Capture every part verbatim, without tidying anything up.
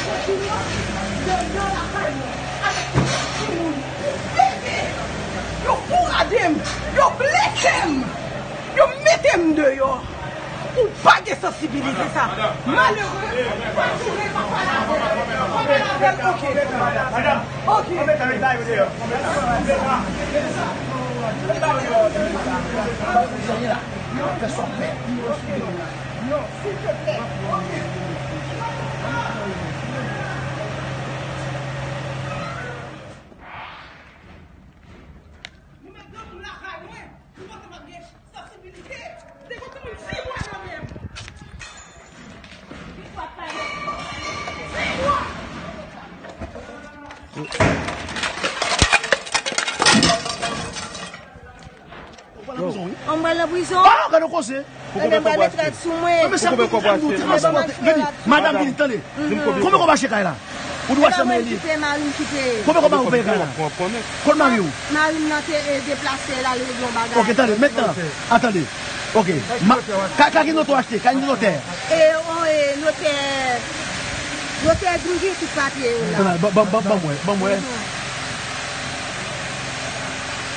Kontinye dedan lakay mwen avèk tout timoun. Bebe! Yo fourade m! Yo blese m! Yo mete m deyò! Ou pa gen sansibilite sa! Malere! Pa souri, pa pale avè l! Pa pale avè l! Ok! Ok! Non, silteplè. Ok. Nou met granmoun lakay mwen, nou panse m ap gen sansibilite? Se yon timoun di mwa nan men m. Yon fwa pale. Di mwa! Ou pral nan prizon, wi. An m pral nan prizon? Ah, gade yon koze. Ebyen, m pral met rad sou mwen. Mwen, men sa pou mwen di, tout respè. Vini, madanm, vini, tande. Konbyen kòb w achte kay la? Ou dwe achte mwen li. Kite, mari m kite. Konbyen kòb ou peye kay la? Kot mari w? Mari m nan te, eh, deplase, l al regle yon bagay. Ok, tande, mentnan, a, tande. Ok, ma, kay, kay ki notè w achte? Kay ki notè? E, o, e, notè, notè di m gen tout papye yo la. Ban, ban, ban, ban mwen, ban mwen.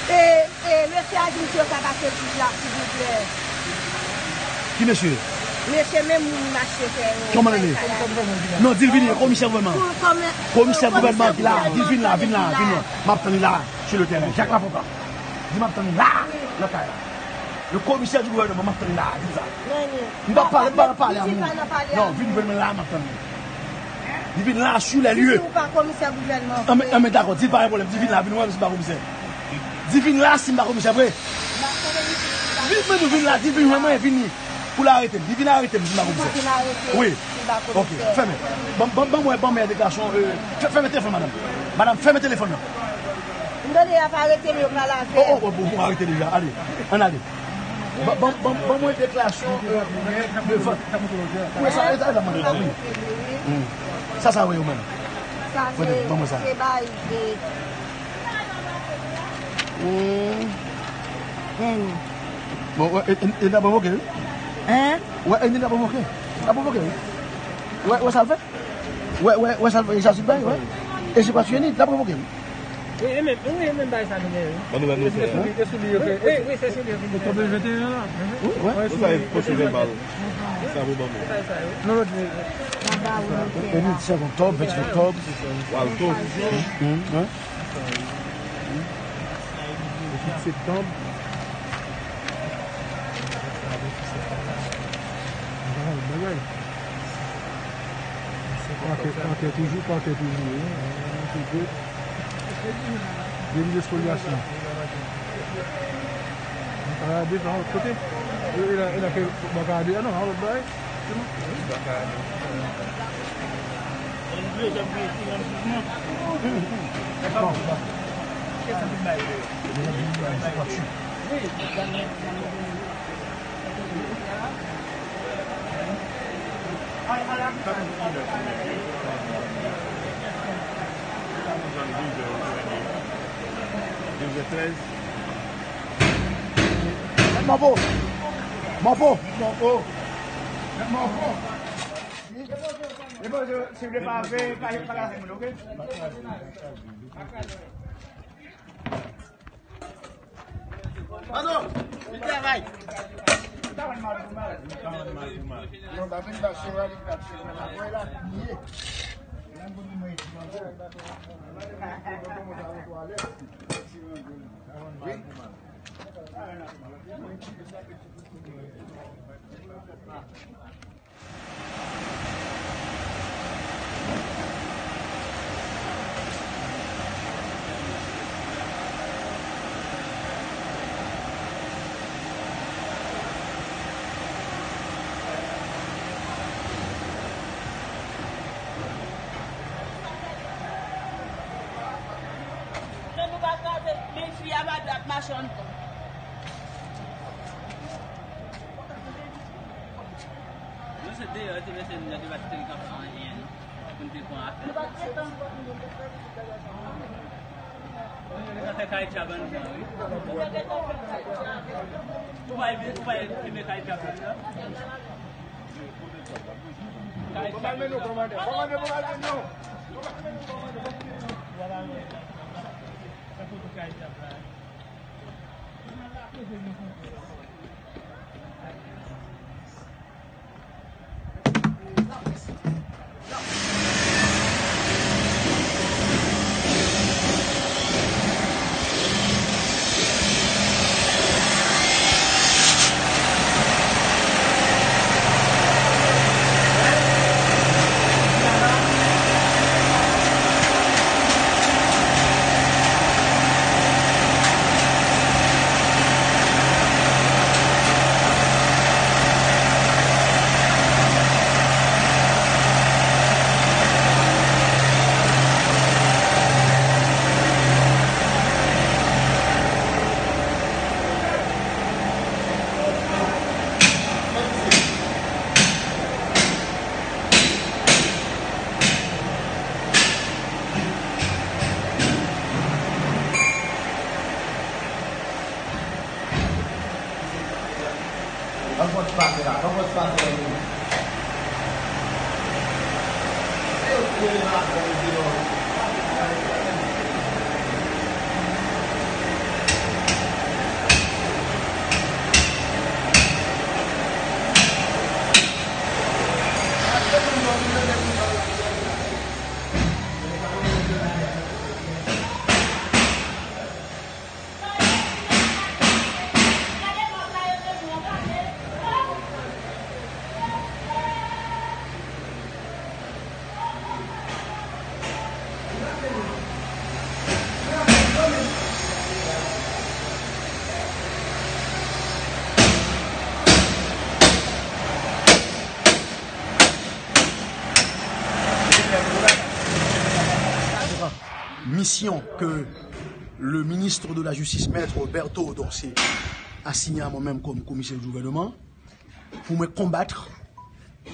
E, e, mesye a di m si yo ka pase jij la, silvouplè. Ki mesye? Mesye menm moun m achte fè yo. Kòman l rele? Non, di l vini, komisè gouvènman. Komisè gouvènman ki la, di l vin la, vin la, vin la. M ap tann li la, sou le tèren. Jak Lafontan. Di m ap tann li la, nan kay la. Le commissaire du gouvernement, m ap tann li la, di l sa. M p ap pale, m pa nan pale a moun. Non, vin jwenn mwen la, m ap tann li. Li vin la, sur les lieux. Si ou pa komisè gouvènman, frè. Anben, dakò, di l pa gen pwoblèm, di l vin la, vin wè m si m pa komisè. Di l vin la, si m pa komisè vre. Vin, men nou vin la, di l vin jwenn mwen, vini. Pou l arete m, di l vin arete m, si m pa komisè. Wi. Ok, fèmen. Ban, ban, ban mwen, ban mwen deklarasyon, euh, fè-, fèmen telefòn, madanm. Madanm, fèmen telefòn nan. M tande y ap arete m, yo pral avè m. Oh, oh, oh, bon, bon, arete deja, ale, ann ale. Ban, ban, ban, ban mwen deklarasyon, euh, de vant. Wi, sa, sa, sa, mwen, wi. Hmm. Sa, sa, wi, ou menm. Sa, se, se bay, e, hmm. Bon, wè, e, e, e, n ap provoke, wi. Hein? Wè, e, n ap provoke. N ap provoke, wi. Wè, wè sa l fè? Wè, wè, wè sa l fè, sa l bay, wè. E se pa tiyeni, n ap provoke, wi. E, e menm, wi, e menm bagay sa nou genyen, wi. Ban nou, ban nou fè. E sou li, e sou li yo fè. Wi, wi, se sou li yo fè. Oktòb venteyen la. Wi, wi. Wi, sa e pwosè vèbal. Sa pou ban mwen. Se bagay sa yo. Non, lòt li. E nou, sèz oktòb, venteyen oktòb. Walto. Hum, hum, hein? Ventit septanm. Bagay, bagay. Pakè, pakè toujou, pakè toujou, wi. Deli de spoliasyon. Parade pa lòt kote. E, e la, e la ke parade, a non, a lòt bagay. Mèt Manpo! Manpo! Manpo! Mèt Manpo! E bonjou, silvouplè, pa, pa, pa kraze moun, oke? Pardon, li travay. Non, pa vin ba cheval, li bat cheval. Apre la, li ye. Wi. Non, nou pa kraze, men fi a pa dwe ap mache anndan. Nou se deyò, yo te mete nou nan deba, te gen kanpe anyen, non. Pou n te pran afè. Nou pa t gentan. Sa fè kay djab anndan, wi. Ou pa, ou pa filme kay djab anndan? Misyon ke le ministre de la Justice, Maître Bertho Dorcé, a siyen a mwen menm kòm komisè di gouvènman pou mwen konbat,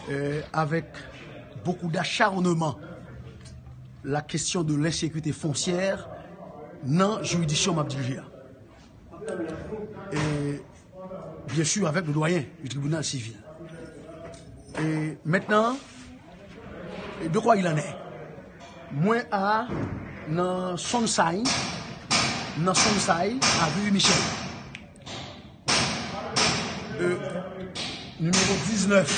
euh, avec beaucoup d'acharnement la question de l'insécurité foncière nan jiridiksyon m ap dirije a. E, byen si, avèk le doyen du tribunal civil. E mentnan, e, de quoi il en est? Mwen a nan Sunnyside, nan Sunnyside, avenue Michel. E, nimewo diznèf,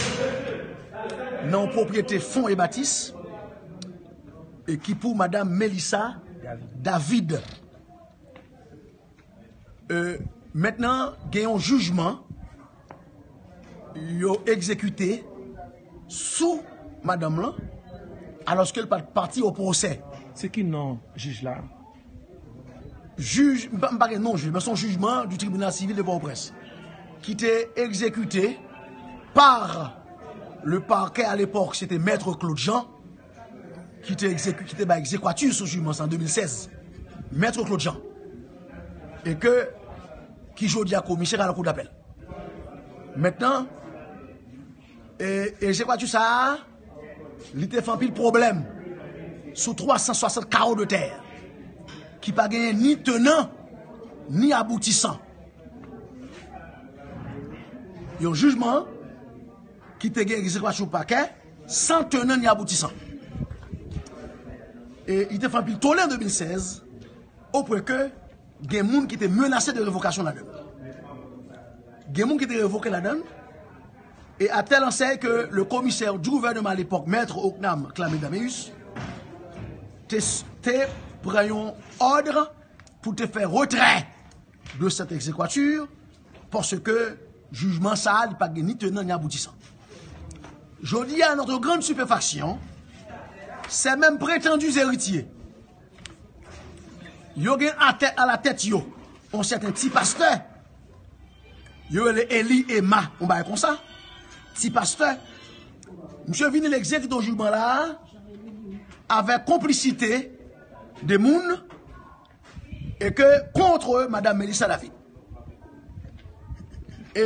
nan yon pwopriyete Fon e Batis, e ki pou madanm Melissa David. E, mentnan, gen yon jijman yo egzekite sou madanm lan, alòske l pa t pati o pwosè. Se ki non jij la? Jij, m pa, m pa gen non jij, men se yon jijman du tribunal civil de Port-au-Prince ki te egzekite par le parquet à l'époque, se te Maître Claude Jean, ki te egzeku-, ki te bay egzekwati sou jijman sa an de mil sèz, Maître Claude Jean. E ke, ki jodi a komisè a la cour d'appel. Mentnan, e, egzekwati sa a, li te fè anpil pwoblèm sou twa san swasant kawo de tè ki pa genyen ni tenan, ni aboutisan. Yon jijman ki te gen egzekwati pakè, san tenan ni aboutisan. E li te fè anpil tole an de mil sèz, o pwen ke gen moun ki te menase de revokasyon ladan l. Gen moun ki te revoke ladan l, et à telle enseigne que le commissaire du gouvernement à l'époque, Maître Ocnam Clamé Daméus, te, te pran yon òd pou te fè retrè de cette exéquature, paske jijman sa a, li pa gen ni tenan ni aboutisan. Jodi a, à notre grande stupéfaction, ces mêmes prétendus héritiers, yo gen atè, alatèt yo, yon sèten ti pastè, yo rele Eli Ema, yon bagay konsa, ti pastè, misye vini l egzekite yon jijman la a, avèk konplisite de moun, e ke kont madanm Melissa David. E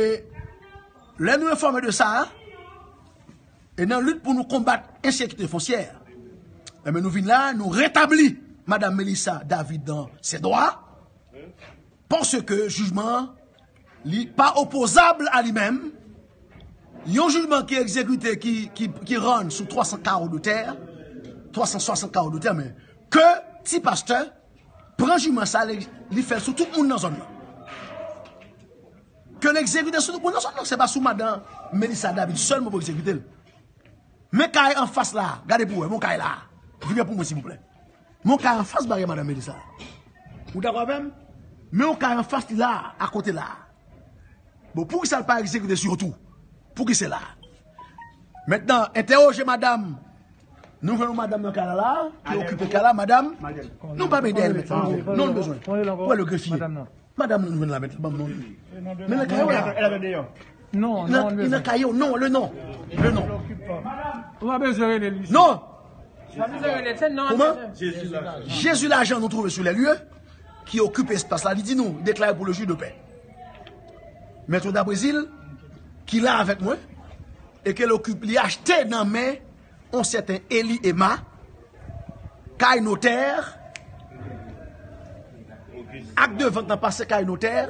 lè nou enfòme de sa, e nan lit pou nou konbat ensekirite fonsyè, enben nou vin la, nou retabli madanm Melissa David dans ses droits, paske jijman an, li pa opozab a li menm, Yon jijman ki egzekite, ki, ki, ki rann sou twa san kawo de tè, twa san swasant kawo de tè, men ke ti pastè pran jijman sa, li, li fè l sou tout moun nan zòn nan. Ke l egzekite sou tout moun nan zòn nan, se pa sou madan Melissa David sèlman pou egzekite l. Men kay anfas la, gade pou wè, men kay la. Vire pou mwen, silvouplè. Men kay anfas bagay madan Melissa. Ou dakò avè m? Men kay anfas li la, akote la. Bon, poukisa l pa egzekite sou yo tou? Poukisa la? Mentnan, entèwoje madanm. Nou jwenn yon madanm nan kay la, la, ki okipe kay la, madanm. Nou pa mete dèyè l mentnan. Non, nou bezwen. Wè le grefye. Madanm nou jwenn la mentnan, ban m non. Men nan kay yo la. Non, non, li nan kay yo, non, le non. Le non. Ou pa bezwen rele li. Non. Ou pa bezwen rele, se non. Kòman? Jezi Lajan nou twouve sou lè lye, ki okipe espas la, li di nou, deklare pou le jij de pè. Mèt Oda Brezil, ki la avèk mwen, e ke l okipe, li achte nan men yon sèten Eli Ema, kay notè, ak de vant nan pase kay notè,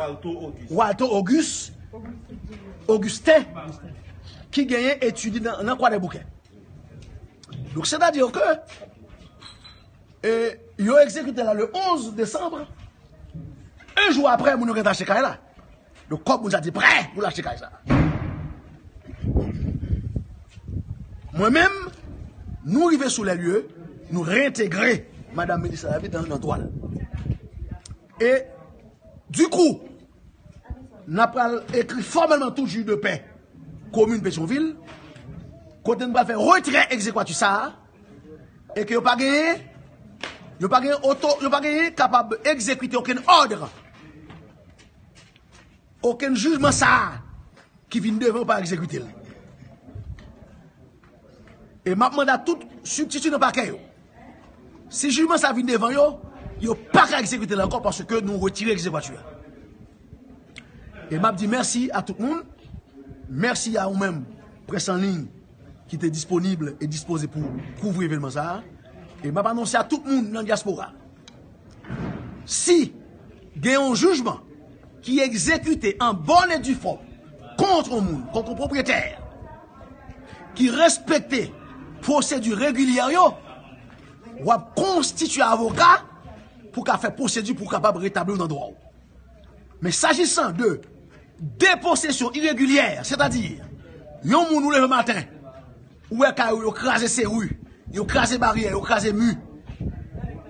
Walto Auguste, Augustin, ki genyen etid li nan, nan Kwadèboukè. Donk, sètadi ke, e, yo egzekite la le onz desanm, yon jou apre, moun yo gentan achte kay la. Donk, kòb moun sa te prè pou l achte kay sa. Mwen menm, nou rive sou lè lye, nou reyentegre madanm Melissa David nan, nan dwa l. E, dikou, n ap pral ekri fòmèlman tout jij de pè komin Petyonvil, kote n pral fè retrè egzekwati sa a, e ke yo pa genyen, yo pa genyen oto, yo pa genyen kapab egzekite okenn òd, okenn jijman sa a ki vin devan yo pa egzekite l. E m ap mande a tout sibtiti nan pakè yo, si jijman sa vin devan yo, yo pa ka egzekite l ankò paske nou retire egzekwati a. E m ap di mèsi a tout moun. Mèsi a ou menm, près an liy, ki te disponib e dispoze pou kouvri evènman sa a. E m ap anonse a tout moun nan dyaspora, si gen yon jijman ki egzekite an bòn e di fòm kont yon moun, kont yon pwopriyetè, ki respekte pwosedi regilyè yo, w ap konstitye avoka pou ka fè pwosedi pou w kapab retabli w nan dwa w. Men sajisan de deposesyon iregilyè, sètadi, yon moun ou leve maten, ou wè kay ou yo kraze seri, yo kraze baryè, yo kraze mi,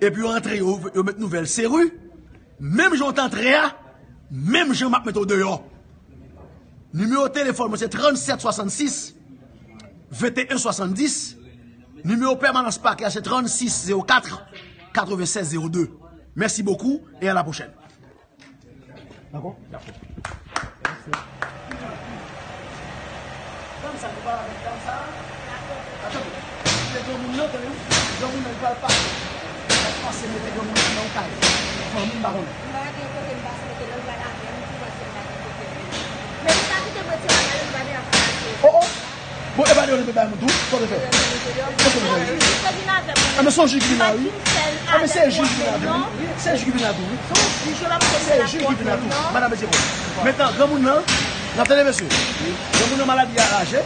epi yo antre, yo, yo met nouvèl seri, menm jan w te antre a, menm jan m ap mete w deyò. Nimewo telefòn mwen se trannsèt swasannsis venteyen swasanndis. Nimewo pèmanans pakè a se trannsis zewo kat katrevennsèz zewo de. Merci beaucoup et à la prochaine. Dakò? Dakò. Dam sa, nou pale avèk dam sa. Atann. Se granmoun nan, tande wi. Granmoun nan, li pral pase. Li pral pase mete granmoun nan nan yon kay. Fanmi, m pa konnen. M pa gen kote m pase mete l, li pral avè m, li pral se m pa gen kote. Men li pa kite m retire bagay yo, li pa gen afè a. Oh, oh! Bon, e pa de yo li bay moun tou, sa w te fè? Sa w te fè? Anben, se yon jij ki vin la, wi. Anben, se jij ki vin la tou, wi. Se jij ki vin la tou, wi. Se jij ki vin la tou. Madanm, mesye, bon. Mentnan, granmoun nan, n ap tande, mesye. Granmoun nan, maladi a raje.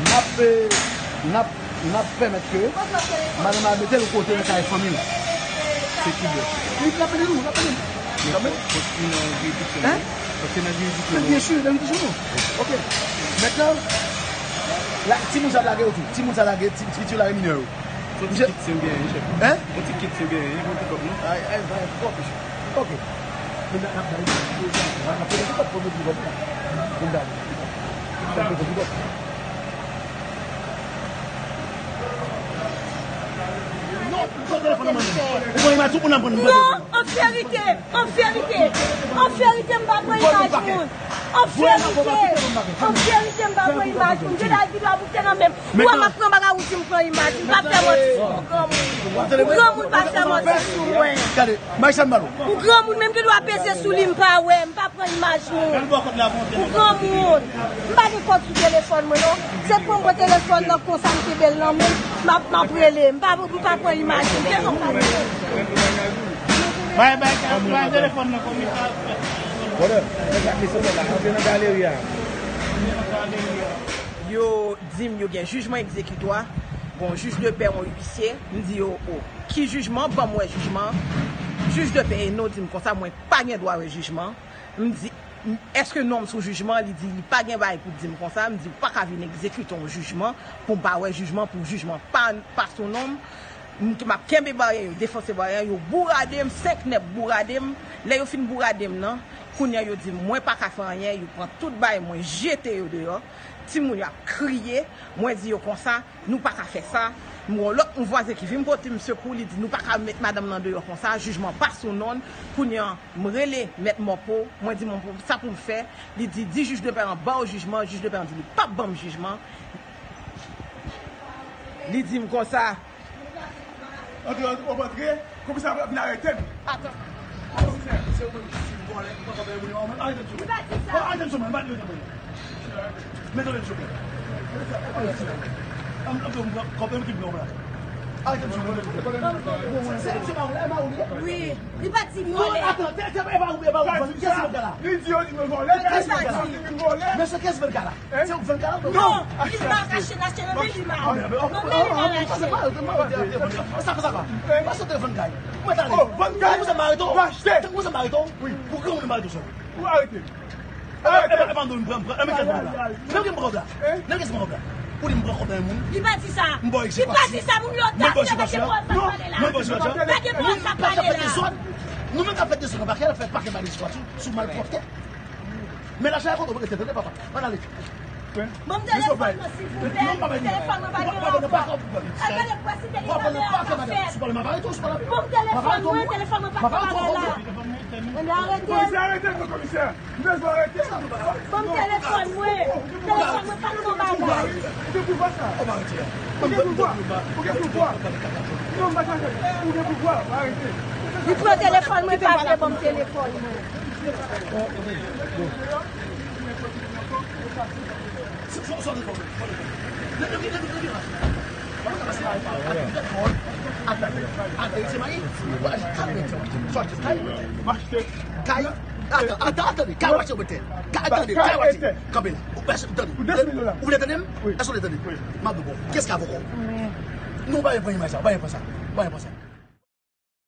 N ap, eh, n ap, n ap pèmèt ke madanm a mete l kote nan kay fanmi l. Se ki bò? Wi, n ap tande nou, n ap tande nou. Kanmenm? Fòk li nan jiridiksyon nou. Hein? Fòk li nan jiridiksyon nou. Byen si, nan jiridiksyon nou. Ok. Mentnan, la, timoun sa lage yo tou. Timoun sa lage, ti, ti, ti lage minè yo. Fò ti kit si w genyen, chèf. Hein? Fò ti kit si w genyen, fò ti kòb, non? Ay, ay, ay, ok, chèf. Ok. Men n ap bay, n ap bay ti kòb pou nou di kòb la. Pou n bay. N ap bay ti kòb. Non, pran telefòn nan men m. Ou pran imaj tout moun ap pran. Non, an verite, an verite, an verite, m pa pran imaj moun. An verite, an verite, m pa pran imaj moun. Gen dal ki dwa boute nan men m. Ou wè m ap pran bagay ou di m pran imaj. M pa fè manti sou ou granmoun. Ou granmoun pa fè manti sou mwen. Gade, bay sa m ba nou. Ou granmoun menm ki dwa peze sou li, m pa wè, m pa pran imaj moun. Ou granmoun. M pa gen kòd sou telefòn mwen non. Se pran mwen telefòn nan konsa m kenbe l nan men m, m ap, m ap rele. M pa, m pa pran imaj. M te konn pa rele. Bay, bay, bay telefòn nan komisè. Brother, nèg la desann la, antre nan galeri a. Yo di m yo gen jijman egzekitwa, gon jij de pè, yon uisye. M di yo, o, ki jijman? Ban m wè jijman. Jij de pè Eno di m konsa, mwen pa gen dwa wè jijman. M di, èske non m sou jijman? Li di li pa gen bagay pou di m konsa. M di, ou pa ka vin egzekite yon jijman pou m pa wè jijman, pou jijman pa, pa sou non m. M, m ap kenbe barye yo, defanse barye yo, bourade m, senk nèg bourade m. Lè yo fin bourade m nan, kounye a yo di m, mwen pa ka fè anyen, yo pran tout bagay mwen, jete yo deyò. Timoun yo ap kriye, mwen di yo konsa, nou pa ka fè sa. M gen yon lòt, yon vwazen ki vin pote m sekou, li di, nou pa ka met madanm nan deyò konsa, jijman pa sou non l. Kounye a, m rele mèt Mòpo, mwen di, mwen, sa pou m fè? Li di, di jij de pè an ba w jijman, jij de pè an di, li p ap ban m jijman. Li di m konsa, antre, antre, w ap antre, komisè a vin arete m. Atann. Komisè, se ou menm ki vòlè, ou pa konprann moun yo, arete m sou mwen. Li pa di sa. Arete m sou mwen, li pa di sa. Mete w sou mwen. An, an, an, kòb menm ki blan la. Arete m sou mwen. Se, se pa ou la, e pa ou li ye? Wi. Li pa di m vòlè. Non, atann, se, se, e pa ou, e pa ou, kiyès ki vòlè la? Li di yo di mwen vòlè, kiyès ki vòlè? Mesye, kiyès ki vòlè la? Se ou k vann kay la? Non, li pa rache, l achte nan men li, ma. Nan men li, l achte. Sa fè sa pa. Pase te vann kay. Mwen tale. Oh, vann kay. Tankou sa m arete w. Tankou sa m arete w. Wi. Pou granmoun m arete w sèl. Ou arete. E pa, e pa, e pa m pran, pran, e men kèl pran la. Nan ki m pran la? Nan ki m pran la? Ou di m pran kòb nan men moun? Li pa di sa. M ba w egzekisyon. Li pa di sa, moun yo ta, li pa gen pwòv sa pale la. Mwen ba w egzekisyon. Pa gen pwòv sa pale la. Nou menm k ap fè dezòd nan pakè, n ap fè pakè ba egzekisyon sou malpwòpte. Men lajan a kote w rete, tande papa. Ann ale. Ban m telefòn mwen, silvouplè. Telefòn mwen pa gen anfòm. Al gade pwès si telefòn mwen anfòm. Ban m telefòn mwen, telefòn mwen pa gen bagay la. Komisè, arete m, komisè. M bezwen arete. Ban m telefòn mwen. Telefòn mwen pa gen bagay. Ou gen pouvwa sa. Ou gen pouvwa. Ou gen pouvwa. Non, m pa chache. Ou gen pouvwa. Arete. Li pran telefòn mwen, pa vle ban m telefòn mwen. Kay, atann, atann, atann, kay w achte w mete. Kay, atann, kay w achte. Kanpe la. Ou pèse, tande. Ou vle tande m? Èske w vle tande? M ap di w bon. Kiyès ki avoka w? Non, pa gen pran imaj sa, pa gen pran sa. Pa gen pran sa.